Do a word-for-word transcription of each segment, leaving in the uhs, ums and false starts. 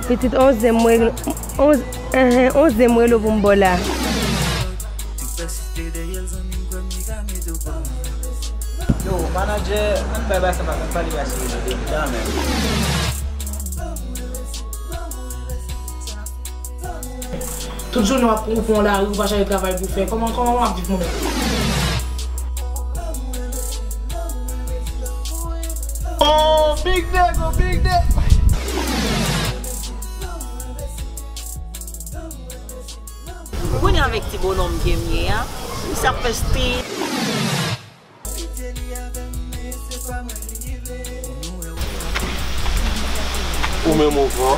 Pitit onzyèm mwen, onz, enhen, onzyèm mwen rele w pou m ba w la. Yo, manadjè, ann bay bay sa, ann pale bay sa. Tout jounen w ap, ou pran lari, ou pa chèche travay pou fè. Kòman, kòman w ap viv mwen menm? Oh, big day, go big day. Ou konnen avèk ti bonòm ke m ye a, misye ap fè stil. Ou menm ou pran.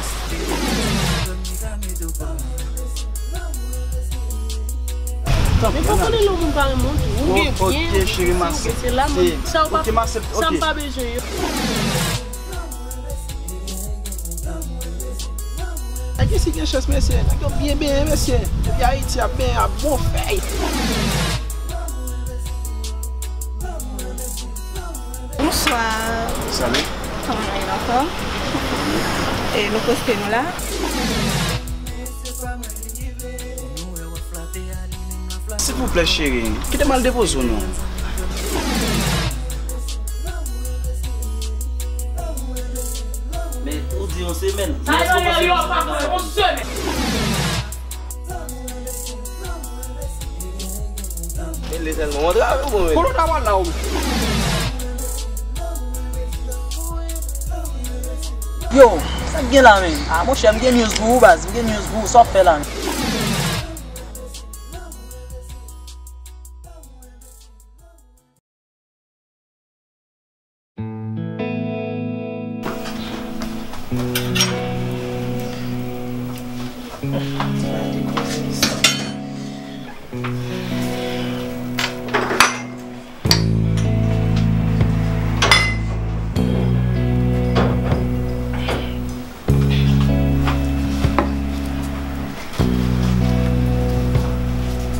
Men fò konnen lè yon moun pa renmen w tou. Ou gen byen, ou gen ti, ou gen sela, men sa ou pa, sa m pa bezwen yo. Nèg isi gen chans, mesye. Nèg yo byen benyen, mesye. Depi Ayiti ap benyen, ap bon fèy. Bonswa. Salut. Kòman nou ye, anfòm? E nou poste nou la. Silvouplè, cheri, kite m al depoze w non. Men ou di yon semèn. Sa yo, yo, yo, pa yon semèn. Men lè sèlman, w antre avè w, mwen. Kote w ta pral la, ou? Yo, sa k gen la, men? Ah, monchè, m gen news pou ou, baz. M gen news pou ou. Sa w ap fè la, men?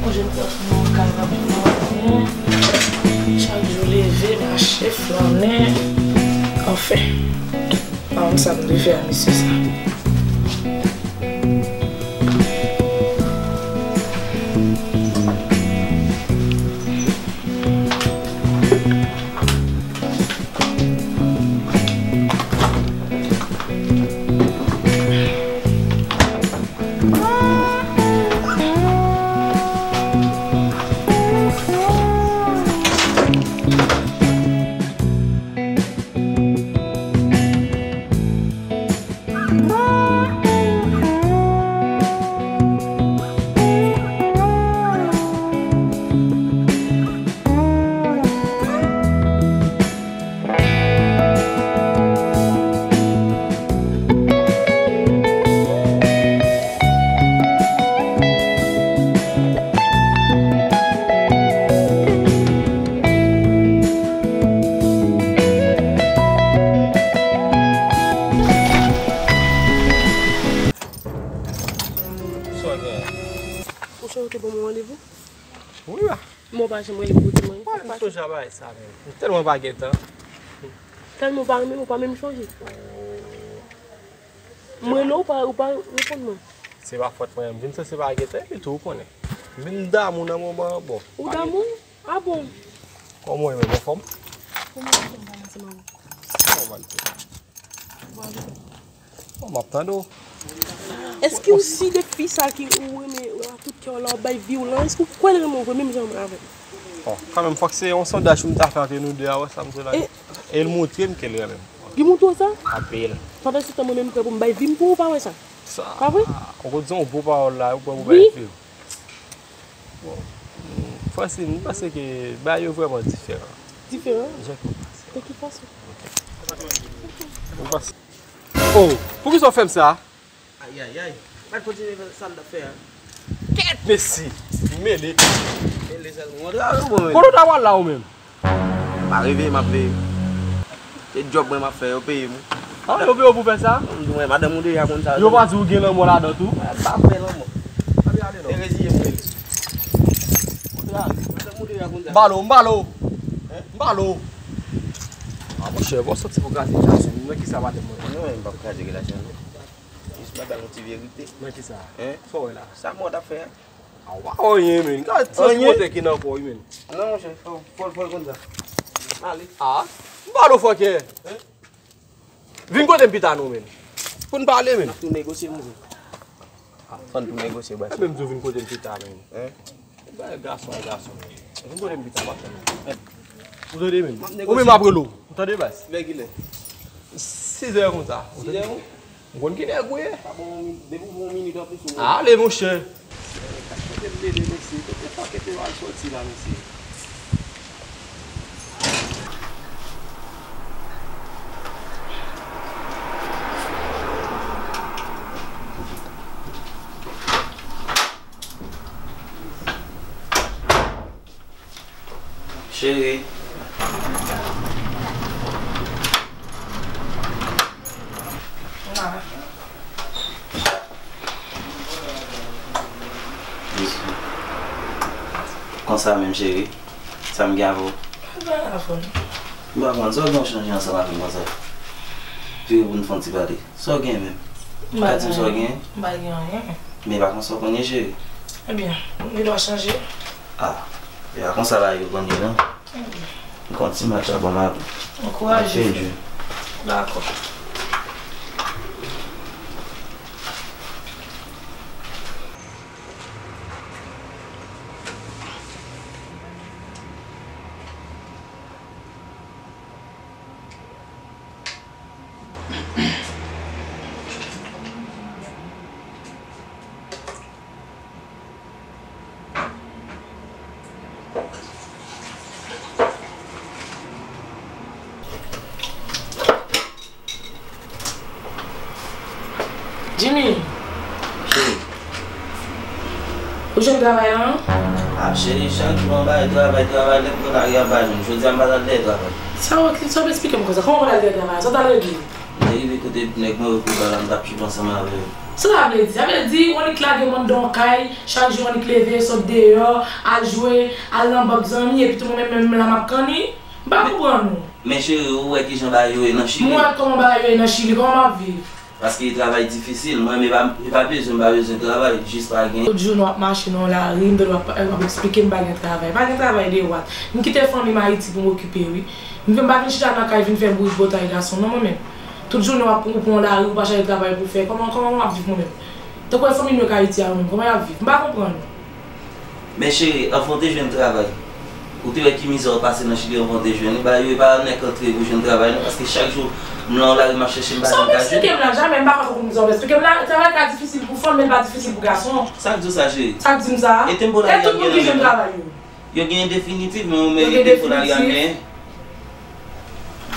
Yon jèn gason nan kay la pou maten. Chak jou leve, mache, flannen. Anfen, pa konn sa m dwe fè a mesye sa. Ou sonje ou te ban mwen randevou? Wi, a. Men w pa janm rele pou di mwen. Mwen sonje a bagay sa menm. M tèlman pa gen tan. Tèlman w pa renmen m, ou pa menm sonje. M rele w, ou pa, ou pa reponn mwen. Se pa fòt mwen, m vin sanse pa gen tan, epi tou, ou konnen. M vin damou nan moman an, bon. Ou damou? Ah bon? Kòman w ye menm, anfòm? Kòman w ye, m pa ansanm avè w. Kòman w ye? Bon, m ap tande w. Èske w si de fi sa ki ou renmen a tout kè w la, w ap bay vi w lan, èske w kwè l renmen w vre menm jan avè m? Bon, kanmenm, fòk se yon sondaj pou m ta fè ant nou de a, wè sa m di w la. E l montre m ke l renmen m. Li montre w sa? Anpil. Pandan se tan, mwen menm, m prè pou m bay vi m pou ou, pa vre sa? Sa, pa vre? Ou konn di yon bon pawòl la, ou prè pou bay vi w. Bon, Francine, m panse ke bagay yo vrèman diferan. Diferan? Jan ke w panse. De ki fason? Ou panse. Oh, poukisa w fè m sa? Ayayay. Al kontinye fè sa n t ap fè a. Kèt, mesye! Mele. Mele sèlman. Ou antre avè w, mwen. Kote w ta pral la, ou menm? Pa reve, m ap veye. Se djòb mwen m ap fè, yo peye m. Ah, yo peye w pou fè sa? M di w, madanm ou deja konn sa. Yo pa di w gen lanmò ladan tou? M pa fè lanmò. E reziye m rele. Madanm ou deja konn sa. M pale w, m pale w. M pale w. Ah, monchè, bon, soti pou kraze relasyon. Nan ki sa madanm mwen? Non, m p ap kraze relasyon, non. Jis mwen ba nou ti verite. Nan ki sa? Hein? Sa w wè la? Sa mò t ap fè a? A, w pa wè anyen, men. Gad ti pwotè ki nan kò w, men. Non, monchè, fò, fò, fò l konn sa. Ale. A, m pa do fòkè. Hein? Vin kote m pita non, men. Pou n pale, men. N ap tou negosye, monchè. Fò n tou negosye, bwa. E menm di w vin kote m pita, men. Hein? Bay gason, gason. Vin kote m pita, m ap tann ou. Ou tande, men? Ou menm ap rele w. Ou tande, baz? Lè kilè? Sizè konsa. Sizè ou? M konn ki nèg ou ye. Pa bon, depi w pran yon minit anplis ou. Ale, monchè. Kote m leve, mesye? Kote pakèt yo al sòti la, mesye? Cheri. Konsa menm, cheri. Sa m gen avè w? M pa konn sa w gen w chanje ansanm avè m konsa. Vire pou n fè yon ti pale. Sa w gen menm? M pa gen anyen. M pa di m sa w gen. M pa gen anyen. Men pa konsa w konn ye, cheri. Ebyen, m gen dwa chanje. A, e pa konsa la yo konn ye, non. Ebyen. M konn ti match la, bon, m ap. Ankouraje. Dakò. Jimmy. Cheri. Ou jwenn travay la? A, cheri, chak jou anba travay, travay, lè m pran lari a m pa jwenn. Jodi a m pa t al dèyè travay. Sa w, sa w eksplike m konsa? Kòman w pa t al dèyè travay la? Sa w t al regle? M te rive kote nèg mwen yo kou bal la, m t ap chita ansanm avè yo. Sa sa vle di? Sa vle di, Onik lage m anndan yon kay, chak jou Onik leve, sot deyò, al jwe, al nan bank zanmi, epi tou mwen menm, menm la m ap kanni? M pa konprann ou. Men cheri, ou wè kijan bagay yo ye nan Chili? M wè kòman bagay yo ye nan Chili, kòman m ap viv? Paske travay difisil, mwen, men pa, e pa bezwen, m pa bezwen travay, jis pa gen. Tout jounen w ap mache nan lari, m tande w ap, w ap eksplike m pa gen travay. Pa gen travay de what? M kite fanmi m Ayiti pou m okipe, wi. M, m pa vin chita nan kay vin fè bouch botay gason, non, mwen menm. Tout jounen w ap, ou pran lari, ou pa chache travay pou w fè. Kòman, kòman w ap viv mwen menm? Tankou e fanmi m yo k Ayiti a, mwen menm, kòman y ap viv? M pa konprann ou. Men cheri, anvan w te jwenn travay, ou te wè ki mizè w pase nan Chili anvan w te jwenn li. Bagay yo, e pa nèk antre pou jwenn travay, non, paske chak jou, m nan lari, m ap chèche, m pa jwenn ka jwenn. Sa w eksplike m la, jamè, m pa konn pou mizè w eksplike m la. Travay ka difisil pou fanm, men l pa difisil pou gason. Sa k di w sa, cheri? Sa k di m sa? E tempo lari a m gen nan men m. Yo gen definitif, men ou merite pou lari a m genyen.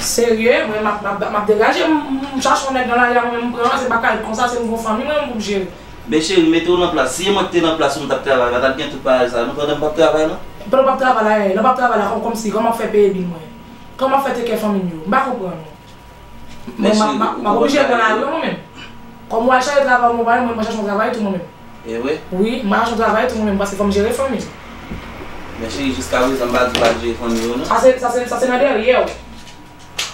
Serye, mwen m ap, m ap, m ap degaje m, m, m chache yon nèg nan lari a, mwen menm m pran, se pa ka ret konsa, se m gon fanmi mwen menm pou m jere. Men cheri, mete w nan plas. Si e mwen ki te nan plas ou, m t ap travay, pa t ap gen tout bagay sa, non, pandan m p ap travay la. Pandan w p ap travay la, e, lè w p ap travay la, kòm, kòmsi, kòman w fè peye bil mwen? Kòman w fè take care fanmi m yo? M pa konprann ou. Mwen, m ap, m ap, m ap oblije pran lari a mwen menm. Kòm ou al chache travay, mwen, mwen, mwen chache yon travay tou mwen menm. E vre? Wi, m al chache yon travay tou mwen menm, paske fò m jere fanmi m. Men cheri, jiskaprezan, m pa di w pa jere fanmi yo, non. Sa se, sa se, sa se nan dèyè w.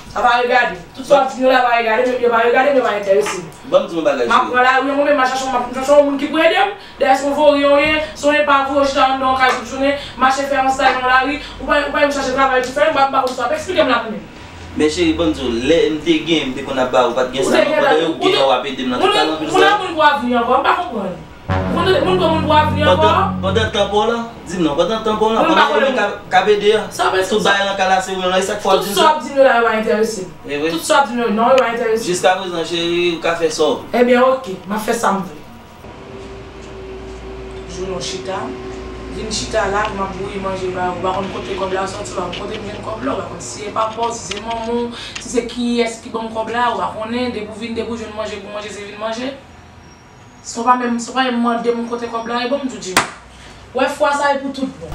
Sa pa regade. Tout sa w ap di m yo la pa regade m, yo pa regade m, yo pa enterese m. Ban m di w yon bagay, cheri. M ap pran lari an mwen menm, m al chache, m ap chache yon moun ki pou ede m. Dayè, se yon voryen w ye, se yon epav ou ye, w chita anndan yon kay tout jounen, mache fè yon stay nan lari, ou pa, ou pa menm chache travay pou fè, m pa, m pa konn sa w ap eksplike m la mwen menm. Men cheri, ban m di w, lè m te gen, m te konn ap ba ou, pa t gen sa, non, pandan yo gen an, w ap ede m nan tout talè anpil sa. Moun nan moun pou avni ankò, m pa konprann. Moun, moun pou moun pou avni ankò. Pandan, pandan tan pa w lan, di m non, pandan tan pa w lan, pandan yo menm k ap, k ap ede a, tout bagay lan ka lase ou menm lan, e sa k fè w ap di m sa? Tout sa w ap di m yo la, yo pa enterese m. E vre? Tout sa w ap di m yo, non, yo pa enterese m. Jiskaprezan, cheri, ou ka fè sa w vle. Ebyen, oke, m ap fè sa m vle. Jounen w chita, vin chita la, m ap bouyi manje ba ou. Ou pa konn kote kòb la soti, ou pa konn kote m jwenn kòb la, ou pa konn si se papa w, si se manman w, si se kiyès ki ban m kòb la, ou pa konnen, depi w vin, depi w jwenn manje pou manje, se vin manje. Si w pa menm, si w pa menm mande m kote kòb la ye, bon, m di w, Jimmy. Wè, fwa sa e pou tout bon.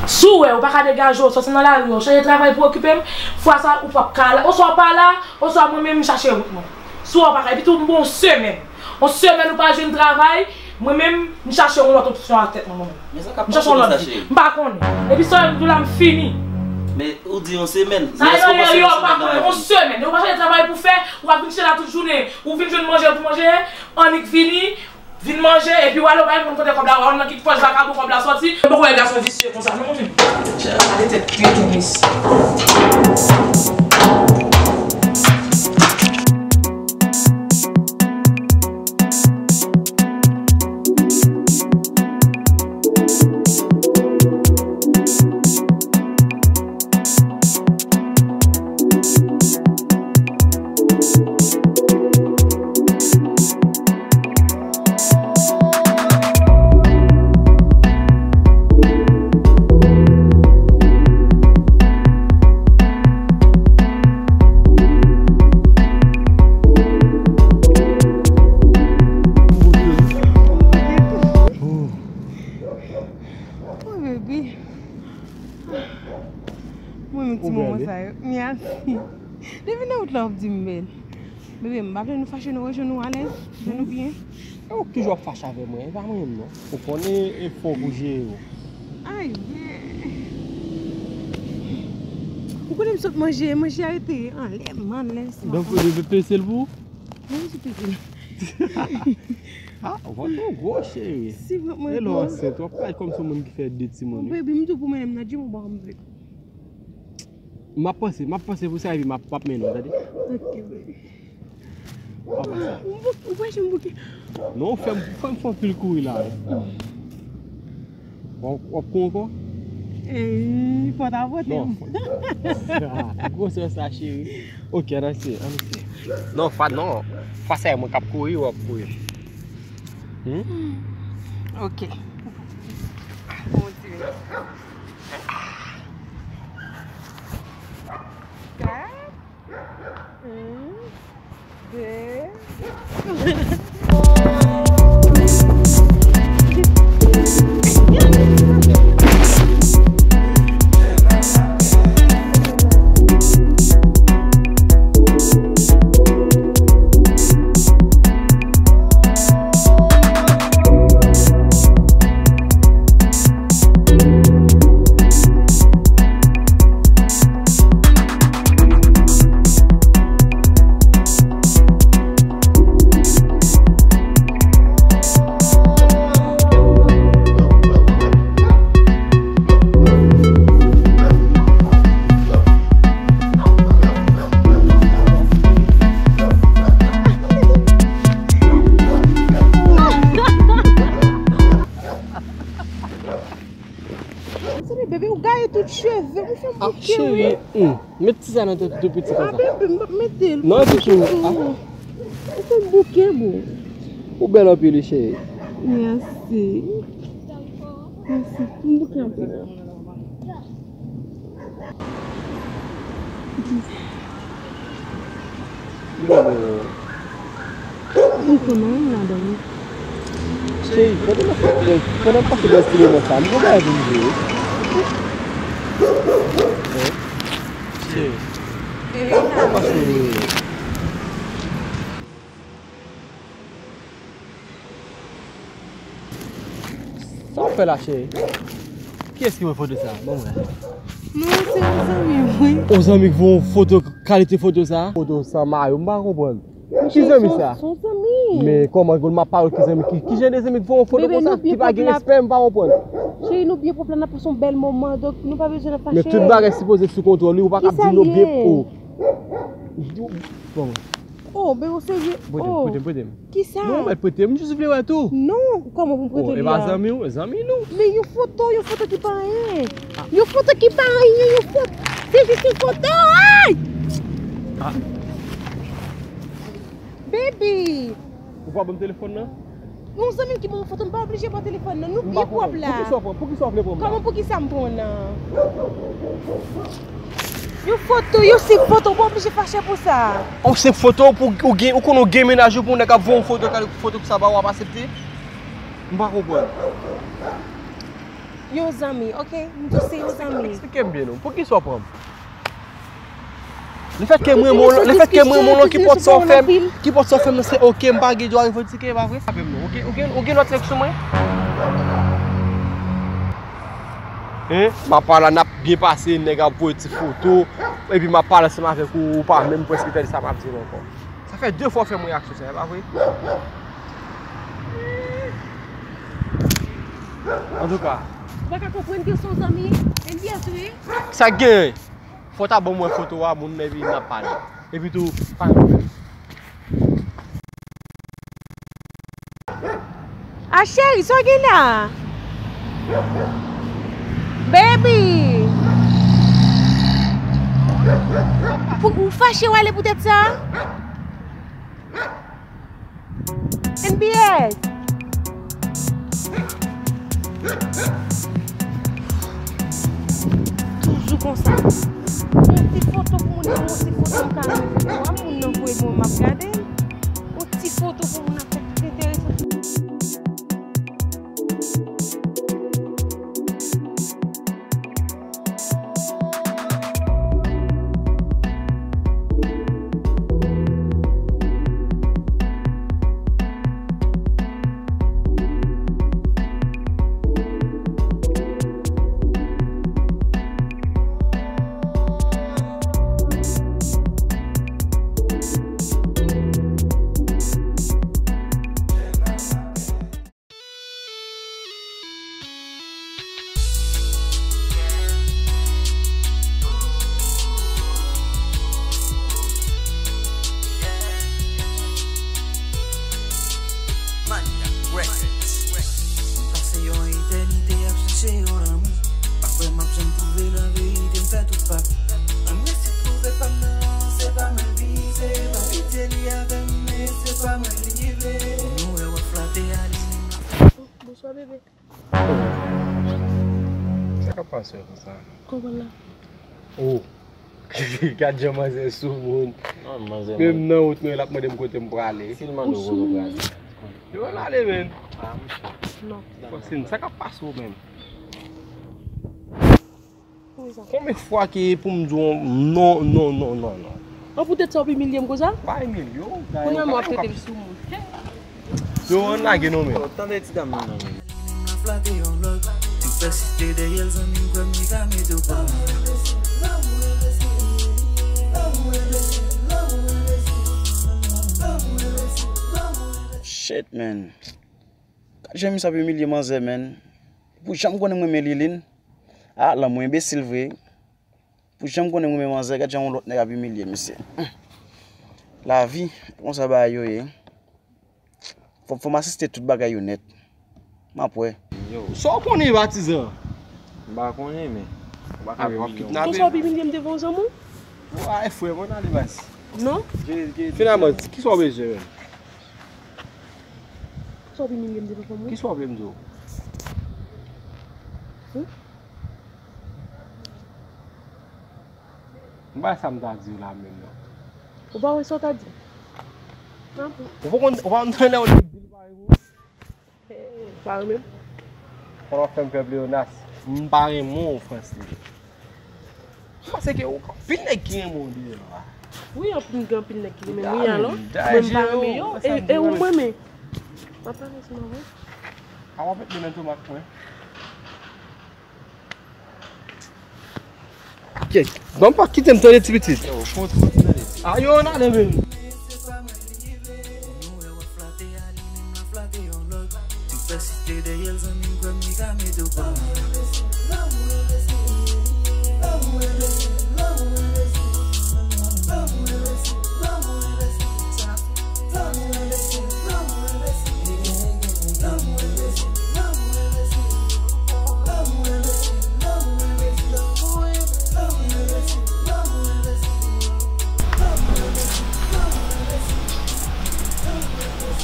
Si w wè ou pa ka degaje w, soti nan lari a, w chèche travay pou okipe m, fwa sa ou p ap ka la, oswa w pa la, oswa mwen menm m chache wout mwen. Si w wè w pa ka, epi tou m ba w yon semèn. Yon semèn ou pa jwenn travay, mwen menm m chache yon lòt opsyon ak tèt mwen, mwen menm. M chache yon lòt vi. M pa konnen. Epi sa w di w la m fini. Men ou di yon semèn. Sa e nan yon pa yon semèn. Yon semèn. Ou pa chèche travay pou fè, ou ap vin chita la tout jounen. Ou vin jwenn manje pou manje, annik vini, vin manje, epi w ale, ou pa menm konn kote kòb la, ou nan ki pòch vakabon kòb la sòti. Bon, wè gason visye konsa, non, men. Gade tèt pete mesye. Oh, baby. Mwen menm ti moman sa yo. Mèsi. Depi nan wout la w ap di m bèl. Bebe, m pa vle nou fache, nou rejwenn nou alèz, jwenn nou byen. E ou ki jan w ap fache avè mwen, e pa mwen menm non. Ou konnen e fò pou jere yo. Ay, byen. Ou konnen m sot manje, manje a rete anlè m, anlè m. Donk, ou dwe pese l pou ou? Mwen sou pete. Ah, ou pa twò gwo, cheri. Si vant mwen gwo. E lè w ansent, w ap pale kòm se yon moun ki fè de timoun, wi. Baby, m tou pou mennen m nan gym ou ba m vle. M ap panse, m ap panse pou sa epi m ap, m ap mennen w, tande? Ok, baby. M ap panse. M bouke, ou pa janm bouke. Non, fè m, fè m fè anpil kouri la, wi. W ap, w ap kouri ankò? Ey, fò ta pote m. Non, fò. Gwosè sa, cheri. Ok, ann eseye, ann eseye. Non, fwa, non. Fwa sa, mwen k ap kouri, w ap kouri. Hmm? Ok. Bon, ti bebe. Kat, un, de. Bebe, ou gaye tout cheve m, ou fè m bouke, wi. Ah, cheri, hmm, met ti sa nan tèt tou piti konsa. Ah, bebe, m p ap mete l. Non, epi tou, ah. Ou fè m bouke, boo. Ou bèl anpil, wi, cheri. Mèsi. Mèsi. M bouke anpil. M konnen anyen ladan l. Cheri, pandan m ap pase, pandan m pase bèl ti moman sa, m gen bagay pou m di w. Cheri. Pase. Sa w fè la, cheri? Kiyès ki voye foto sa a? Ban m wè. Non, se yon zanmi m, wi. Yon zanmi ki voye yon foto, kalite foto sa a? Foto sa mayo, m pa konprann. Ki zanmi sa? Se yon zanmi. Men kòman, m ap pale ki zanmi? Ki, ki jan de zanmi ki voye yon foto konsa? Ki pa gen respè, m pa konprann. Cheri, nou byen pwòp la, n ap pase yon bèl moman, donk nou pa bezwen n ap fache. Men tout bagay sipoze sou kontwòl, wi, ou pa ka ap di nou byen. Kisa l ye? Oh. Bon. Oh, men ou serye? Prete m, oh, prete m, prete m. Kisa? Non, ou mèt prete m, m jis vle wè tou. Non, kòman pou m prete li la? Oh, e pa zanmi w, zanmi nou. Men yon foto, yon foto ki pa anyen. Ah. Yon foto ki pa anyen, yon foto. Se jis yon foto, ay! Ah. Baby! Ou pa ban m telefòn nan? Yon zanmi m ki ban m foto, m pa oblije ba w telefòn nan. Nou byen pwòp la. Poukisa w pran? Poukisa w vle pran m la? Kòman poukisa m pran w nan? Yon foto, yon senp foto, ou pa oblije fache pou sa. Yon senp foto pou ou gen, ou konnen w gen mennaj ou pou yon nèg ap voye yon foto, kalite foto konsa ba w, w ap aksepte? M pa konprann. Yon zanmi, ok? M di w se yon zanmi. Eksplike m byen non. Poukisa w pran m? Lefètke mwen, mwen, lefètke mwen, mwen, ki pòt sa w fè m, ki pòt sa w fè m, se ok, m pa gen dwa revandike, e pa vre? Ou gen, ou gen, ou gen lòt nèg sou mwen? Hein? M ap pale la, n ap byen pase, nèg ap voye ti foto, epi m ap pale ansanm avèk ou, ou pa menm prèske tande sa m ap di w ankò. Sa fè de fwa w fè m reyaksyon sa, e pa vre? Antouka. Ou pa ka konprann ke se yon zanmi M B S wi. Sa k genyen? Fò w ta ban m wè foto a, moun nan, epi n ap pale. Epi tou, pa gen pwoblèm. A cheri, sa w gen la? Baby! Pou, ou fache w ale poutèt sa? M B S! Toujou konsa. Yon ti foto pou moun, yon ti foto m ka mete. Wè moun nan voye mwen, m ap gade l. Yon ti foto pou moun ap fè tout enteresan. Mania Records. M pase yon etènite ap chèche yon lanmou. Pa kwè m ap janm twouve l, an verite m fè tout pa. Ann resi twouve pa m nan, se pa mwen l vize. Pa pitye li avè m, men se pa mwen li vle. Moun ou wè w ap flate a, li menm l ap. Bonswa, bebe. Sa k ap pase konsa? Kòman la? Oh. Gad jan manzè sou moun. Non, manzè. Menm nan wout mwen, l ap mande m kote m prale. Si l mande w kote w prale. Yo, l ale, men. Ah, monchè. Non. Francine, sa k ap pase w menm? Konbyen fwa ke pou m di w non, non, non, non, non? An, poutèt sa w ap imilye m konsa? Pa imilye w. Kounye a m ap trete l sou moun. Yo, ann lage non, men. Oh, tande ti dam nan, non, men. Shit, man. Gad jan misye ap imilye manzè, man. Pou jan m konnen m renmen Liline. Ah, lanmou enbesil vre. Pou jan m konnen m renmen manzè, gad jan yon lòt nèg ap imilye misye. Lavi, konsa bagay yo ye. Fò, fò m asiste tout bagay yo nèt. M ap wè. Yo. Sa w konnen, patizan? M pa konnen, men. Ou pa ka imilye yon moun. Konsa w ap imilye m devan yon zanmi w? Ay, frè, mwen ale baz. Non. Finalman, kisa w bezwen, menm? Kisa w ap imilye m devan fanmi w? Kisa w vle m di w? Hmm? M pa wè sa m ta di w la menm non. Ou pa wè sa w ta di? Tanpri. Ou pa konn, ou pa konn lè yon nèg di li pa renmen w? Eh, pa renmen m. Konnen w ap fè m fè pleyonas. M pa renmen w, Fransli. M panse ke ou gen anpil nèg ki renmen w deyò a. Wi, anpil, gen anpil nèg ki renmen m, wi, alò. Mwen m pa renmen yo, e, e ou m renmen. M ap pale sou mwen. A w ap met demen tou mak mwen. Kèt. Bon, pa kite m tande ti pitit. Yo, fon ti tande ti. A yo, n ale menm.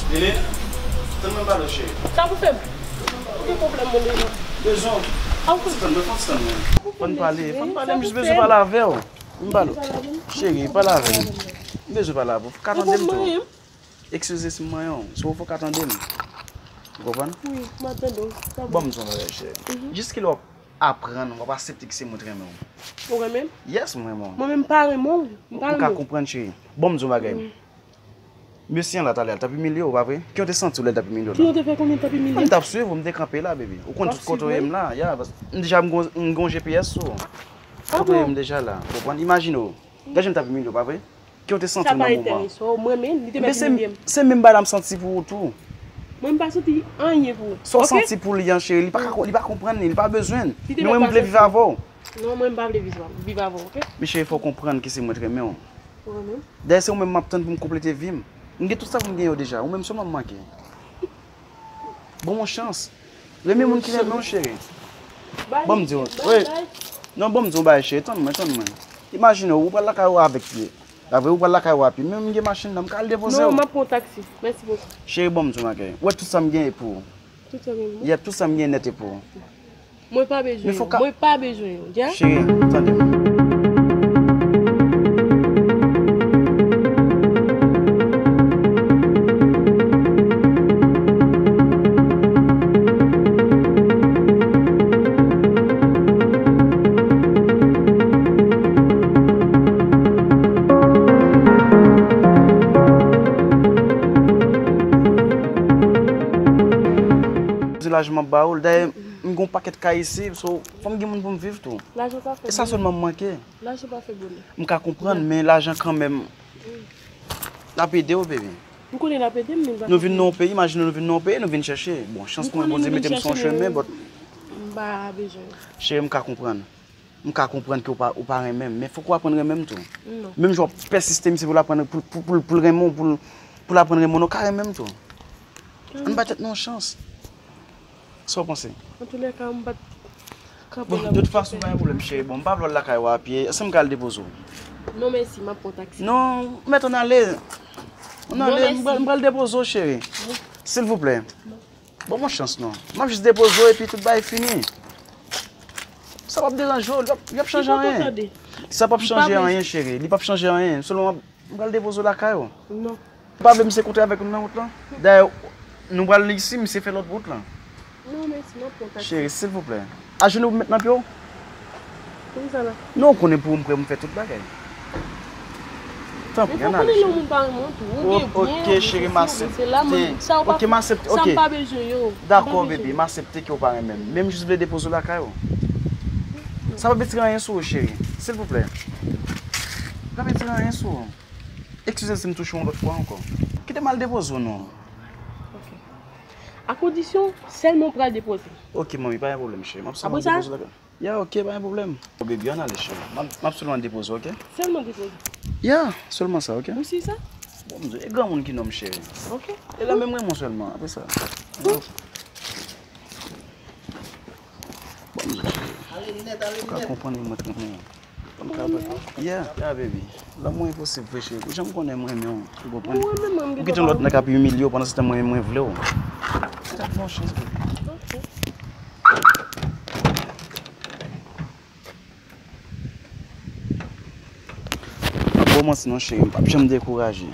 Lili, tann mwen pale w cheri. Sa pou fè m? Ou gen pwoblèm mwen deja. Bezwen w. A w konn. Tann mwen, fò w tann mwen. Fò n pale, fò n pale, m jis bezwen pale avè w. M pale w. Cheri, pale avè m. M bezwen pale avè w. Fò w ka tande m tou. Eskize si m manyen w. Si w fè w ka tande m. Ou konprann? Wi, m ap tande w. Sa bon. Ban m di w yon bagay, cheri. Mhm. Jiskilè w ap aprann, w ap aksepte ke se mwen ki renmen w. Ou renmen m? Yes, mwen renmen w. Mwen menm m pa renmen w. M pa renmen w. M ka konprann, cheri. Ban m di w yon bagay. Mm. Mesye an la talè a, l t ap imilye w, pa vre? Ki w te santi w lè l t ap imilye w la? Kijan w te fè konnen l t ap imilye m? M t ap swiv ou, m te kanpe la, baby. Ou konn tout kote w ye m la, ya. M deja m gon, m gon G P S sou ou. Kote w ye m deja la. Ou konprann? Imajine w. Gad jan l t ap imilye w, pa vre? Ki w te santi w nan moman? Sa pa enterese w, mwen menm, li te mèt imilye m. Se menm bagay la m santi pou ou tou. Mwen m pa santi anyen pou ou. Sa w santi pou li an, cheri, li pa ka, li pa konprann li, li pa bezwen l. Nou menm m vle viv avè w. Non, mwen m pa vle viv, viv avè w, oke? Men cheri, fò w konprann ke se mwen t renmen w. Ou renmen m? Dayè, se ou menm m ap tann pou m konplete vi m. M gen tout sa pou m gen yo deja. Ou menm sèlman m manke. Ban m yon chans. Renmen moun ki renmen w, cheri. Ban m di w, wi. Non, ban m di w yon bagay, cheri. Tann mwen, tann mwen. Imajine w, ou pral lakay ou avèk pye. Pa vre, ou pral lakay ou a pye. Men m gen machin nan, m ka al depoze w. Non, m ap pran yon taksi. Mèsi bokou. Cheri, ban m di w yon bagay. Ou wè tout sa m genyen pou ou. Tout sa m genyen pou mwen? Yep, tout sa m genyen nèt e pou ou. Mwen pa bezwen yo. Mwen pa bezwen yo, ya. Cheri, tande m. Se lajan m ap ba ou l. Dayè, m gen yon pakèt kay isi, so, fò m gen moun pou m viv tou. Lajan pa fè bonè. E sa sèlman m manke. Lajan pa fè bonè. M ka konprann, men lajan kanmenm, l ap ede w, baby. M konnen l ap ede m, men l pa fè bonè. Nou vin nan yon peyi, imajine nou vin nan yon peyi, nou vin chèche. Bon, chans mwen, Bondye mete m sou yon chemen, but. M pa bezwen. Cheri, m ka konprann. M ka konprann ke w pa, ou pa renmen m, men fòk ou aprann renmen m tou. Non. Menm jan w ap pèsiste misye pou l aprann, pou, pou, pou, pou l renmen w, pou l, pou l aprann renmen w, non, w ka renmen m tou. Ann bay tèt nou yon chans. Sa w panse? Antoulèka, m pa t kanpe nan. Bon, de tout fason, pa gen pwoblèm, cheri. Bon, m pa vle w al lakay ou a pye. Èske m ka al depoze w? Non, mèsi, m ap pran taksi. Non, mèt ann ale. Ann ale, m pral, m pral depoze w, cheri. Silvouplè. Ban m yon chans non. M ap jis depoze w epi tout bagay fini. Sa p ap deranje w, li p ap, li p ap chanje anyen. Li poko tande. Sa p ap chanje anyen, cheri. Li p ap chanje anyen. Sèlman m ap, m pral depoze w lakay ou. Non. Ou pa vle misye kontre avèk nou nan wout lan? Dayè, nou pral isi, misye fè lòt wout lan. Non, mèsi, m ap pran taksi. Cheri, silvouplè. Ajenou pou m met nan pye w? Poukisa la? Non, ou konnen pou ou m prè pou m fè tout bagay. Tanpri, ann ale, cheri. Men fò konnen lè yon moun pa renmen w tou. Ou gen byen, ou gen sesi, ou gen sela, men sa ou pa, sa m pa bezwen yo. Dakò, bebe, m aksepte ke w pa renmen m. Men m jis vle depoze w lakay ou. Sa p ap retire anyen sou ou, cheri. Silvouplè. P ap retire anyen sou ou. Eskize m si m touche w yon lòt fwa ankò. Kite m al depoze w non. Ok. A kondisyon sèlman w pral depoze. Ok, manmi, pa gen pwoblèm, cheri. M ap sèlman depoze w lakay. Ya, ok, pa gen pwoblèm. Bon, baby, ann ale, cheri. M ap, m ap sèlman depoze w, ok? Sèlman depoze? Ya, sèlman sa, ok? Ou si sa? Bon, m di, e granmoun ki nonm, cheri. Ok. E lè menm renmen w sèlman, apre sa. Bon, m di, cheri. Ou ka konprann mwen trè byen. Yeah, yeah, baby. Lanmou enposib vre, cheri. Ou janm konnen mwen renmen w, ou konprann? Ou kite yon lòt nèg ap imilye w pandan se tan mwen menm mwen vle w. Se ta bon chans, baby. Bon, manti non, cheri, m p ap janm dekouraje.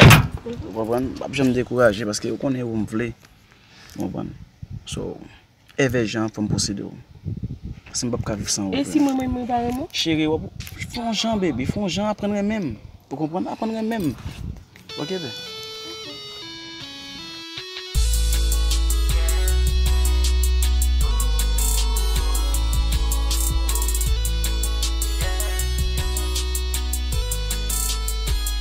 Ou konprann? M p ap janm dekouraje paske ou konnen ou m vle. Ou konprann? So, Èvè jan fò m posede w. Paske m p ap ka viv san ou. E si mwen menm mwen pa renmen w? Cheri, w ap fè yon jan, baby, fè yon jan aprann renmen m. Ou konprann? Aprann renmen m. Ok, bè.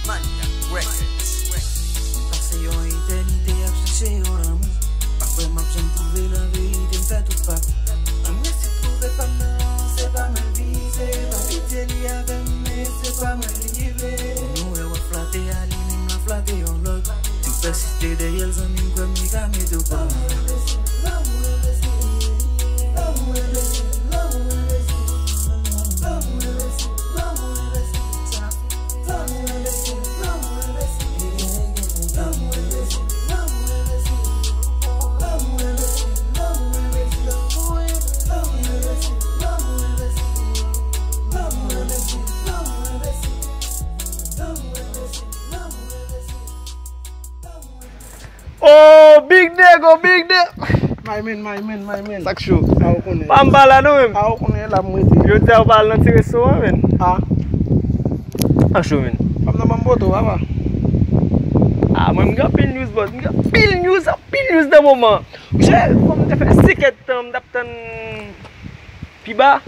Manyak Records. M pase yon etènite ap chèche yon lanmou. Pa kwè m ap janm twouve l, an verite m fè tout pa. M resi twouve pa m nan, se pa mwen l vize, pa pitiye li avè m, men se pa mwen li vle. Moun ou wè w ap flate a, li menm l ap flate yon lòt. Si w pèsiste dèyè l, zanmi m, kwè m, li ka mete w pa. Oh, Big Dego, Big De-, my man, my man, my man. Sa k cho? A, ou konnen. Pa m pa la non, menm. A, ou konnen, la m rete. Jodi a, ou pa al nan ti restoran, menm. A. Sa k cho, menm? Pa m nan ban m poto, papa. Ah, mwen, m gen anpil news, bòs. M gen anpil news, anpil news nan moman. Monchè, fò m te fè sèt èdtan, m t ap tann pi ba.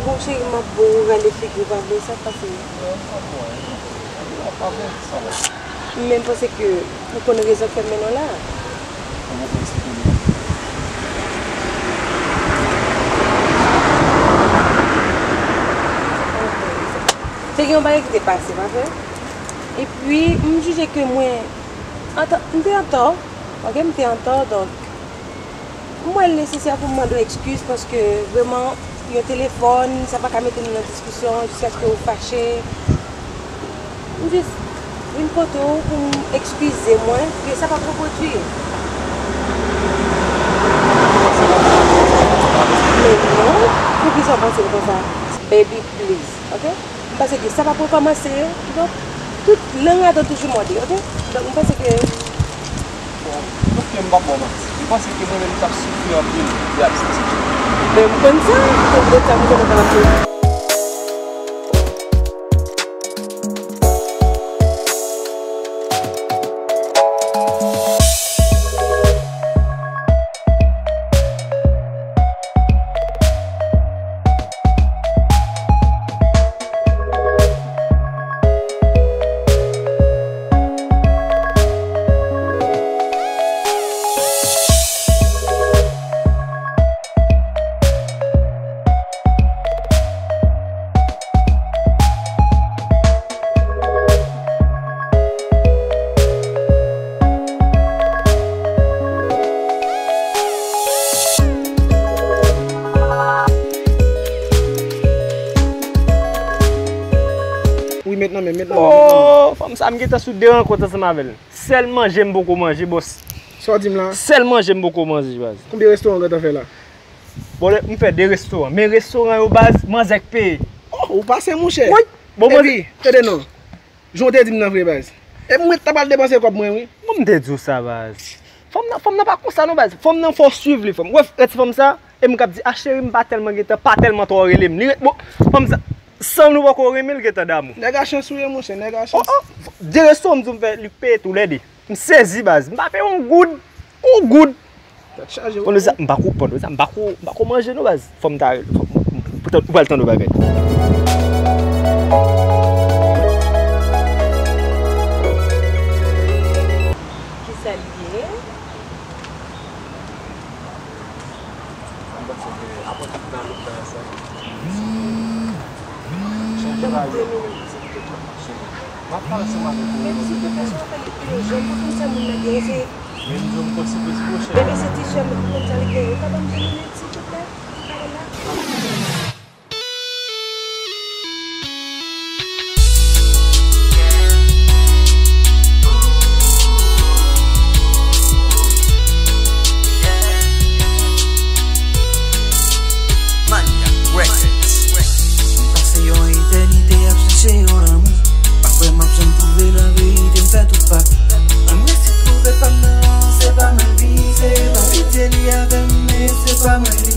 Bon, cheri, m ap bon, ou rale figi w, pa vle sa pase. Non, pa bon, non. Pa bon, sa va. Men m panse ke ou konn rezon k fè m mennen w la. Kòman w konn sa konnen? Te gen yon bagay ki te pase, pa vre? Epi, m jije ke mwen, an tò, m te an tò, oke, m te an tò, donk, m wè l nesesè pou m mande w ekskiz, paske vrèman, yon telefòn, sa pa ka mete nou nan diskisyon jiskaske ou fache. M jis vin kote w pou m ekskize mwen, ke sa p ap repwodui. Men non, poukisa w panse l konsa? Baby, please, oke? M panse ke sa p ap rekòmanse, donk, tout lang adan toujou mòde, oke? Donk, m panse ke Bon, oke, m p ap ba w manti. M panse ke mwen menm m t ap soufri anpil de absans ou. Men m konn sa, se de sa m konnen pa anpil. Wi, met nan men, met nan men, met nan men. Oh, fanm sa, m gentan sou de rankont ansanm avè l. Sèl manje m poko manje, bòs. Sa w di m la? Sèl manje m poko manje, baz. Konbyen restoran w gentan fè la? Bon, m fè de restoran. Men restoran yo, baz, manzè k peye. Oh, ou pase, monchè. Wi. Bon, epi, tande non. Jan w te di m nan vre, baz. E mwen t ap al depanse kòb mwen, wi. Bon, m te di w sa, baz. Fanm nan, fanm nan pa konsa non, baz. Fanm nan fò w swiv li, fanm. Wè, wè ti fanm sa, e m k ap di, a cheri, m pa tèlman gentan, pa tèlman twò rele m. Li ret, bon, fanm sa, san nou poko renmen l, gentan damou. Nèg a chans ou ye, monchè, nèg a chans. Oh, oh, de resto m di w m fè, li peye toulède. M sezi, baz. M pa peye yon goud, yon goud. Tèt chaje, wi. Pandan sa, m pa ko, pandan sa, m pa ko, m pa ko manje non, baz. Fò m ta rele, fò m, m, m, ou pral tande yon bagay. Kisa l ye? Ban m de minit, silvouplè. M ap pale ansanm avèk ou. Men, silvouplè, sa w fè li pi ijan, m pa konn sa moun nan genyen, se. Men m di w, m konn sipriz pou chè. Bebe, se ti sè m, m pa konn sa li genyen. Ou ka ban m de minit, silvouplè? Pale la. Manyak Records. M pase yon etènite ap chèche yon lanmou. Pa kwè m ap janm twouve l, an verite m fè tout pa. Mwen resi twouve pa m nan, se pa mwen l vize. Pa pitye li avè m, men se pa mwen li